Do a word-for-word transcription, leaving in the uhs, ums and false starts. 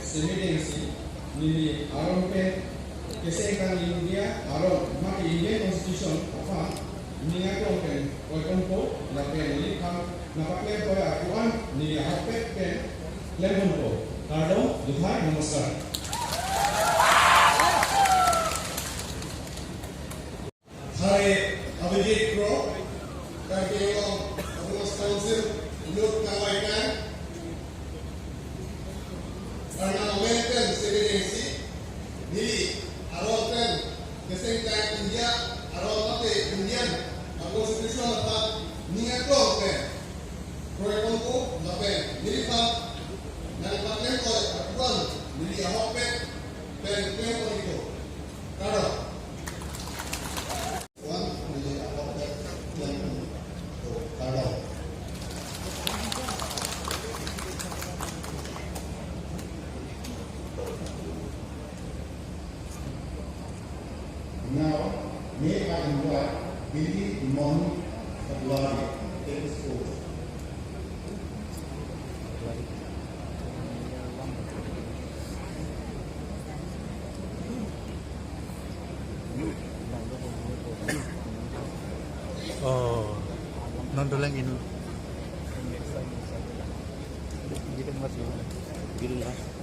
Semedengsi neli aron pen kesengtang India aron mate Indian Constitution aphan ning aklong pen kroiponpo lapen neliphan nangpaklempoi apuan neli ahokpet pen klemponpo. Kardom, juthai, namaskar. Hari Abhijit Kro, Karbi Anglong Autonomous Council, Youth Kangvai Kang, karna amen pen semedengsi, neli aron pen kesengtang India aron mate Indian Constitution aphan ning aklong pen kroiponpo lapen neliphan nangpaklempoi apuan neli ahokpet pen klemponpo. Kardom. One, neli ahokpet klemponpo. Kardom. Now, may I invite Binti Mohan Katlari to take his oath. Oh, non dolang inu. Gitu, Mas. Gitu, Mas.